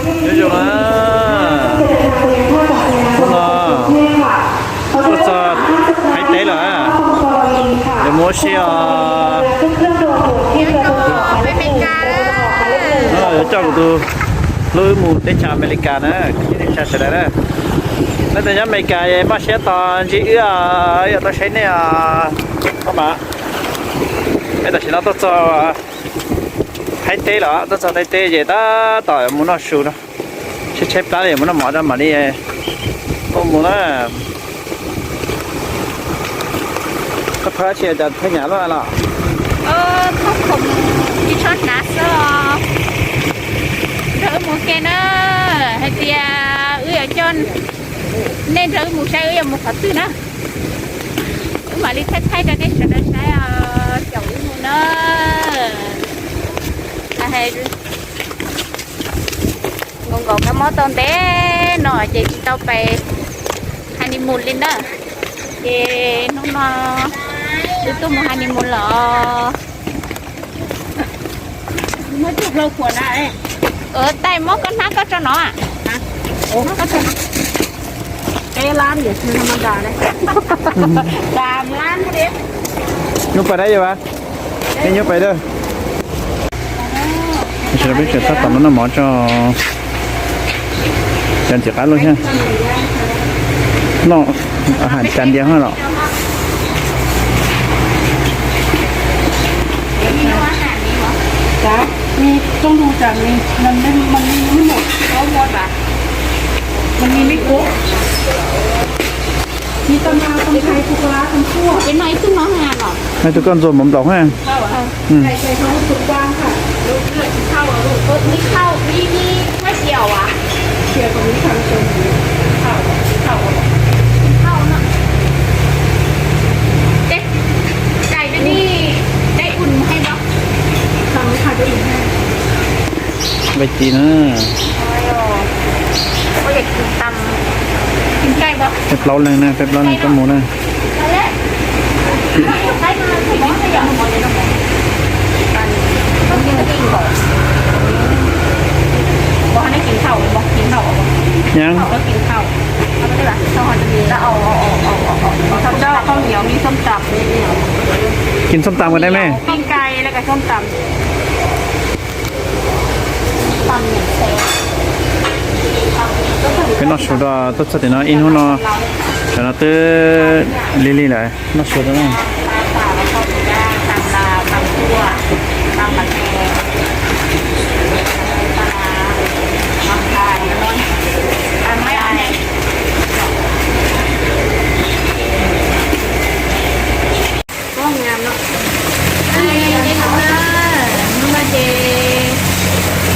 Nyob zoo na, hnub no tuaj txog Thaib teb lawm, yuav mus ua si os. Yuav coj kuv tus hlub wb mus teb chaws Amelikas na, kwv tij neej tsa sawv daws na. Leej twg nyob Amelikas maj siab tos ntsib wb os, wb yuav tau saib nej os. Peb tam sim no tuaj txog Thaib teb lawm, tuaj txog Thaib teb ces tab tom mus noj su no, tshaib tshaib plab li, mus noj mov rau mam li tuaj mus na. Koj thawb dab tsi, thawb nyam luaj los? Thawb khoom tsis tshua hnav xwb os. Nrog wb mus ua ke na, hais tias wb yuav coj nej nrog wb mus saib wb yuav mus qhov twg na. Wb mam li thaij thaij rau nej sawv daws saib os, caum wb mus na. Nkaum nkaus kab mob tau ntev no ces tsis tau pais honeymoon li na. Ces hnub no wb tuaj mus honeymoon los. Taij, muab koj hnab koj tso no. Nyuj pais dab yuav, nej nyuj pais dab. Tam sim no peb tseem tab tom noj mov tso, cas ntxim qab luaj thiab. Noj a has cas ntiag hab los. Ib tug koj ntxuag mov nplaum hab. Vaij tis na. Peb plaub leeg na, peb plaub leeg tuaj mus na. Kis xom tam ko dab me. Peb noj su rau tuaj txog tim no ib hnub no, tam no twb lig lig lawm, noj su rau na. Hnub no ces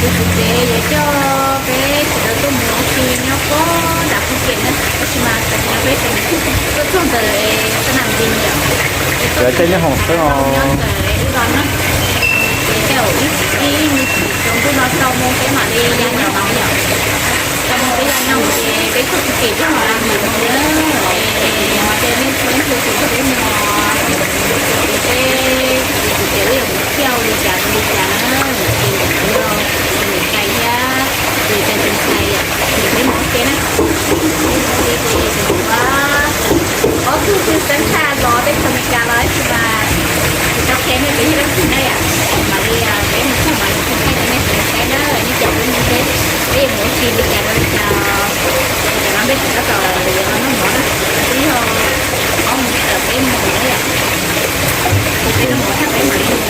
kuv tsev yuav coj peb sawv daws tuaj mus ua si nyob puag nram Phuj Kem na, tab sis mas tam sim no peb tseem tuaj txog ntawm sab nam ntsis yom. Ces tuaj txog ntawm wb los na, ces tej zaum ib, ib me chim tsaus ntuj no tau mus peb mam li ya nyob hauv yom. Tau mus peb ya nyob ces peb txog Phuj Kem peb mam li mus na. Ces nej txhua leej txhua tus nrog peb mus, ces peb, kuv tsev wb yuav mus thiaj li cas li cas na, ces ntawm kuv yog kuv tus niam tais thiab kuv tus ntxhais yom, ces peb mus ua ke na. Peb mus ua ke ces mus ua ob tug twg teb tshaj los tej teb Amelikas los tab sis mas kuv tau qhia nej peb yog leej twg na yom. Mam li peb mus txog mam li qhia rau nej sawv daws saib na, nej caum peb mus seb peb yuav mus ua si li cas rau li cas. Tam no peb tseem tab tom yuav los noj mov na, twb yog ob moos tawm peb mus na yom. Ces peb noj mov tag peb mam li mus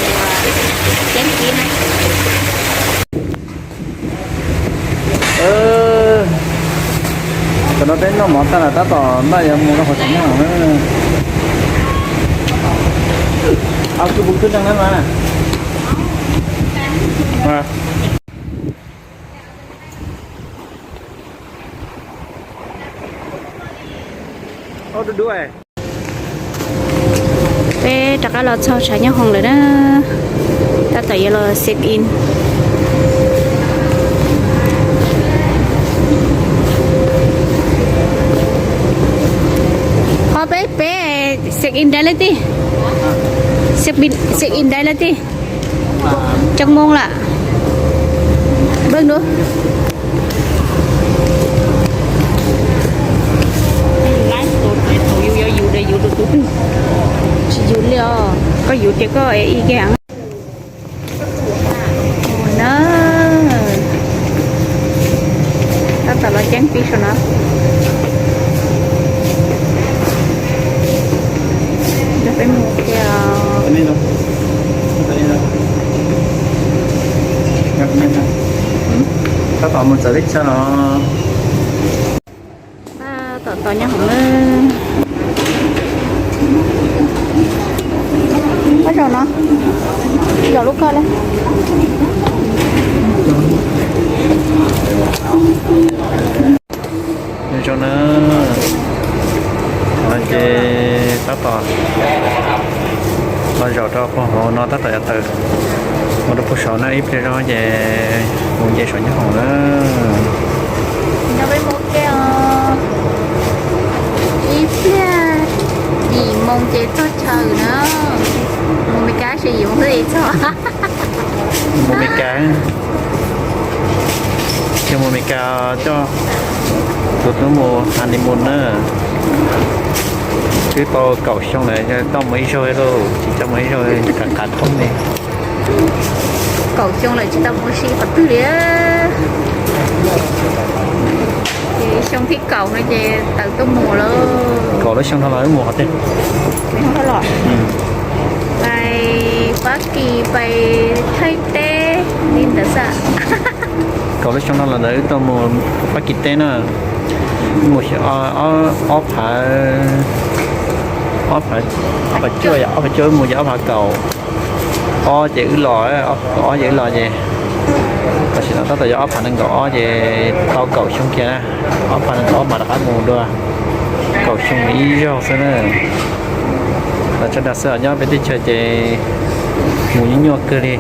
ceeb kib na. Tam no peb noj mov tag lawm tab tom npaj yuav mus rau qhov tsev nyob hauv na. Ab, kuv puas khwb neeg na mas. Peb rov qab los txog tshav nyob hoom lawm na, tab tom yuav los check in. Ho peb, peb check in dai lawm tij, check in dai lawm tij, tsoom moos lawm? Ntawd, thaum yus yuav yus de yus rau tus twg? Tsis yus li os. Koj yus ces koj ev ib kiag na. Tab tom los ceeb pib saum no. Nrog peb mus thiab. Tab tom mus txawv teb chaws los. Tab tom tos nyob hauv na. Tab zaum no, zaum lub koj li. Nyob zoo na, no ces tab tom los zaum rau puag hauv no, tab tom yuav tawm mus rau puag saud na, ib pliag zog ces mus nce saum nyob hauv na. Nrog peb mus ke os. Ib pliag yim moo ces txog chaw na. Mus Meskas ces yim moo xwb es txog. Mus Meskas, yog mus Meskas coj tus tub mus honeymoon na. Twb tau kaum xyoo lawm, coj mus ib zaug lauj, tsis coj mus ib zaug kav kav thoob li. Kaum xyoo lawm tsis tau mus si qhov twg li. Ces xyoo thib kaum no ces tawm tuaj mus lawm. Kaum lub xyoo no los wb mus qhov twg? Pais Fab Kis, pais Thaib teb li ntawd xwb. Kaum lub xyoo no los ntawd wb tau mus Fab Kis teb na. Mus xyoo ob phav, ob phav, ob phav cuaj, ob phav cuaj wb mus ces ob phav kaum ob ces wb los, ob phav kaum ob ces wb los ces tam sim no tab tom yog ob phav nees nkaum ob ces tau kaum xyoo kiag na. Ob phav nees nkaum ob mas rov qab mus dua, kaum xyoo mus ib zaug xwb na. Los tshaj dag xwb os, nyob peb teb chaws ces mus nyuaj nyuaj kawg li,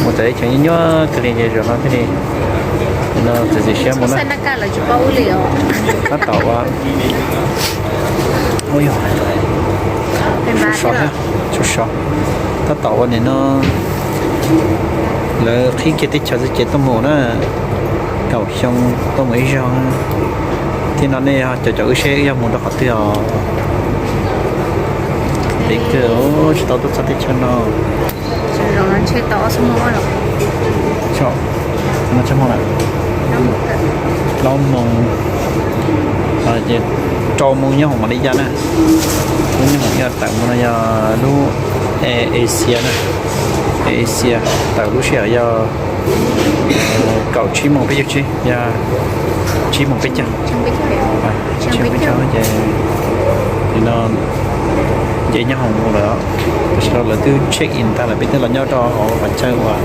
mus txawv teb chaws nyuaj nyuaj kawg li ces zaum no thiaj li no txiav txim siab mus na. Tab tom ua, ua yog sov sov, tab tom ua nim no lawv qhib kiag teb chaws xwb ces tuaj mus na. Kaum xyoo tuaj mus ib zaug. Thiab no nej cov caum wb seb wb yuav mus rau qhov twg os. Peb kawg tsis tau tuaj txog teb chaws no. Plaub moos, ces rau moos nyob hauv Malaysia na. Lub nyob hauv yog tawm mus no yog lub Asia na, Asia tawm lub sij hawm yog kaum tsib moos peb caug tsib, yog tsib moos peb caug, tsib moos peb caug ces nim no nce nyob hauv mus lawm, tam sim no lawv twb check in tag lawm, peb twb los nyob rau hauv qhov chaw uas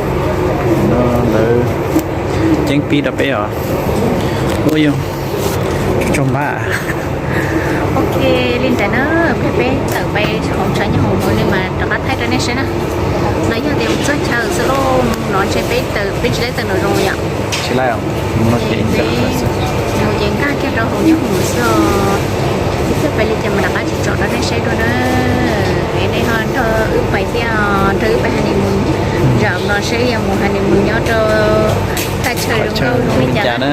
no lawv ceeb pib rau peb os. Ua yog tsaug npab. Ok, li ntawd na, peb tawm pais hauv tshav nyob hauv mus li mas rov qab thaij rau nej saib na. No yog tias mus txog chaw xwb lauj, no ntshe peb tawm, peb tsis laib tawm nram zoov yom. Tsis laib os, mus ces nkag kiag rau hauv nyob hauv xwb os. Ib pliag pais li cas mas rov qab tsom rau nej saib dua na. Es nej ho nrog wb pais thiab, nrog wb pais honeymoon. Zaum no seb yuav mus honeymoon nyob rau thaj chaw zoo nkauj li cas na.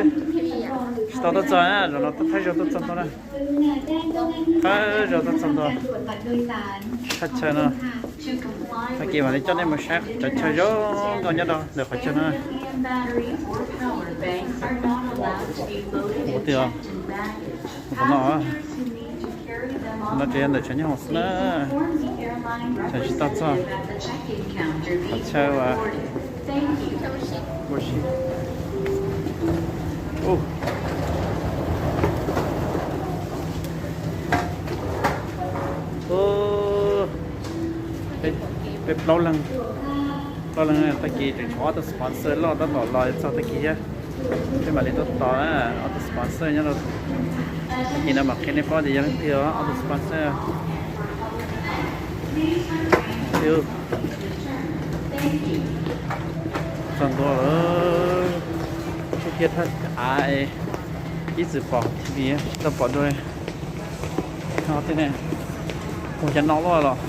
xwb. Tsis tau tuaj txog na, zaum no tuaj thawj zaug tuaj txog ntau na. Thawj zaug tuaj txog ntau. Thaj chaw no. Tag kis mam li coj nej mus saib cov chaw zoo nkauj nyob rau ntawm qhov chaw no. Ua twg os? Qhov no, qhov no tseem yog ntawm tshav nyob hauv xwb na. Tseem tsis tau txog qhov chaw uas ua si. Ub, peb plaub leeg, plaub leeg tag kis tseem tshuav ob tug sponsor loj tab tom los txog tag kis thiab. Peb mam li tuaj tos na, ob tug sponsor nyob rau tag kis no mam qhia nej paub tias yog leej twg ob tug sponsor. Txog ntua lawm, tsuj kiag thaj av, ib txwm pom T V tsis tau pom dua. Tej ne, mus cov no luaj los.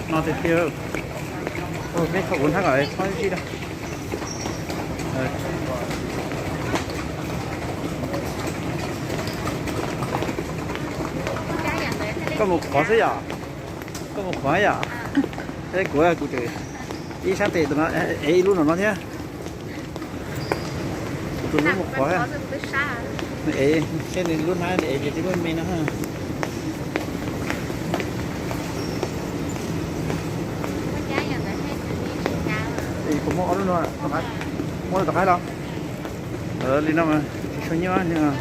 No tiag tiag. Peb thaum ua hnab kom txhob zib da. Koj mus qhuav xwb yom? Koj mus qhuav yom? Kuv, kuv tseem ib sab tes tus no, ev ib lub no no thiab. Tus lub mus qhuav, nws ev, seb nws lub hnab nws ev ces tib lub me no. Kuv muab ob lub no, muab rau tom qab los. Li no mas tsis tshua nyuaj.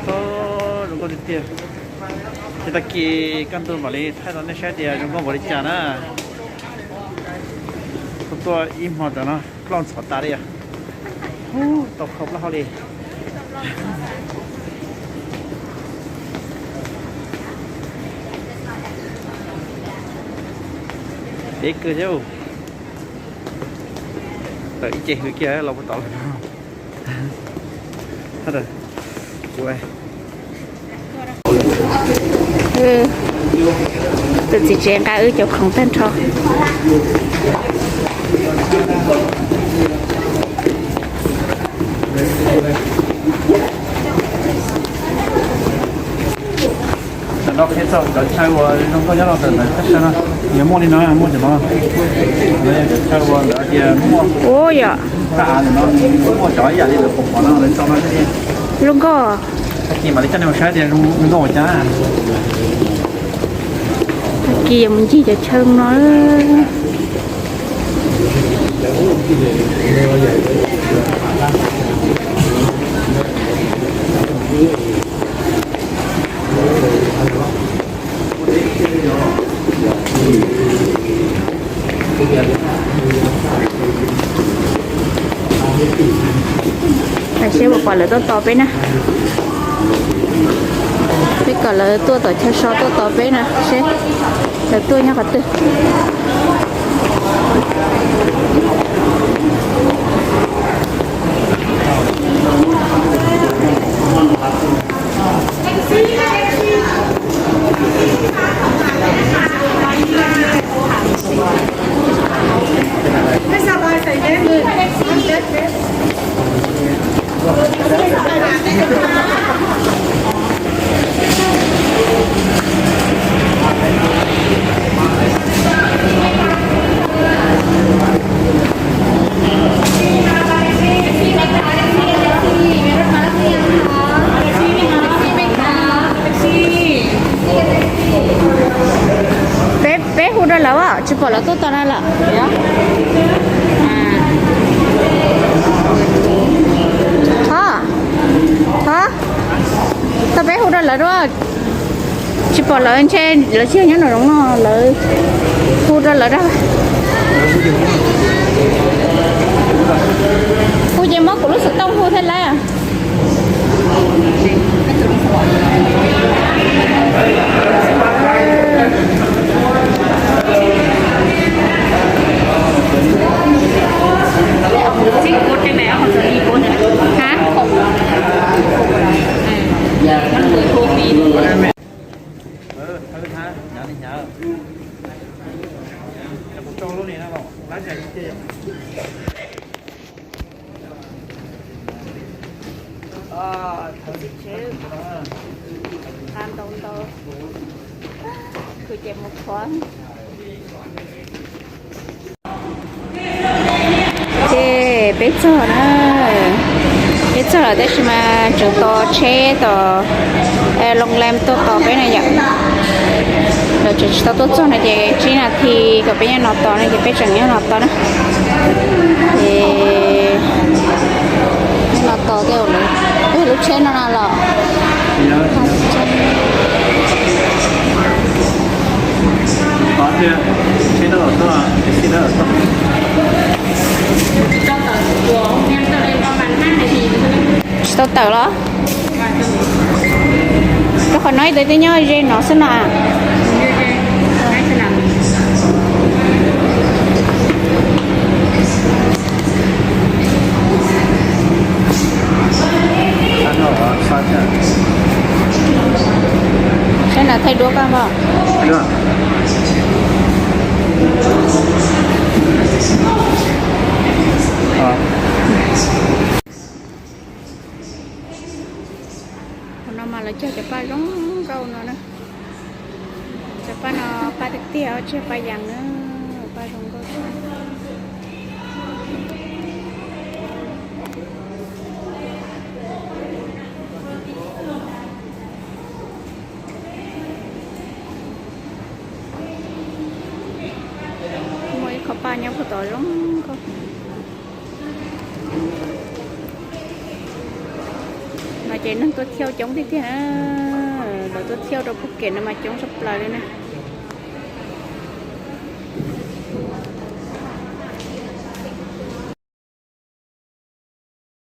Zoo nkauj tiag tiag. Ces tag kis kaj ntug mam li thaij rau nej saib tias zoo nkauj npaum li cas na. Tuaj ib hmo tam no ploj ntxhov tas li os. Tau khau plaub hau li. Deb kawg thiab. Tawm ib ce hws kiag los puag tod lawm no. Tus txiv tsev nqa wb cov khoom tag nrho. Qhia txog cov chaw uas zoo nkauj nyob rau ntawm ntawm thaj chaw no, yog muaj li no muaj cov no, cov chaw uas ntawd tias muaj, ua yom, muaj cov ib yam li lawv pom pom no lawv tso no thiab. Zoo nkauj. Tag kis mam li coj nej mus saib tias zoo nkauj ua cas. Tag kis yuav mus ncig cov chaw no. Seb puas pom lawv tuaj tos peb na. Peb kom lawv tuaj tom chaw so tuaj tos peb na seb lawv tuaj nyob qhov twg. Peb, peb hu rau lawv, tsis pom lawv tuaj tos na lawm. Thov, thov, tau peb hu rau lawv dua. Tsis pom lawv ntshe lawv tsis yog nyob nram zoov no, lawv hu rau lawv dua. Hu ces muab kuv lub xov tooj hu thiab lawm. Ntau ntau, kuv ces mus qhuav. Ces peb txog na, peb txog lawm tab sis mas tseem tos tsheb tos loo lem tuaj tos peb na yom. Lawv tseem tsis tau tuaj txog no ces tsib nas this kom peb nyob no tos no ces peb tseem nyob no tos na. Ces nyob no tos tej lub tsheb no na los. Tsis tau tawm los? Rau qhov no ib tug twb nyob ze no xwb na. Saib na, thaij duab koj npog. Qhov no mas lawv cog cov paj zoo nkauj no na. Cov paj no paj tiag tiag, tsis yog paj yas na, paj zoo nkauj. Muaj ib qho paj nyob puag tod zoo nkauj. No ces neeg tuaj thauj coob tiag tiag na, lawv tuaj thauj rau Phuket no mas coob tshaj plaws li na.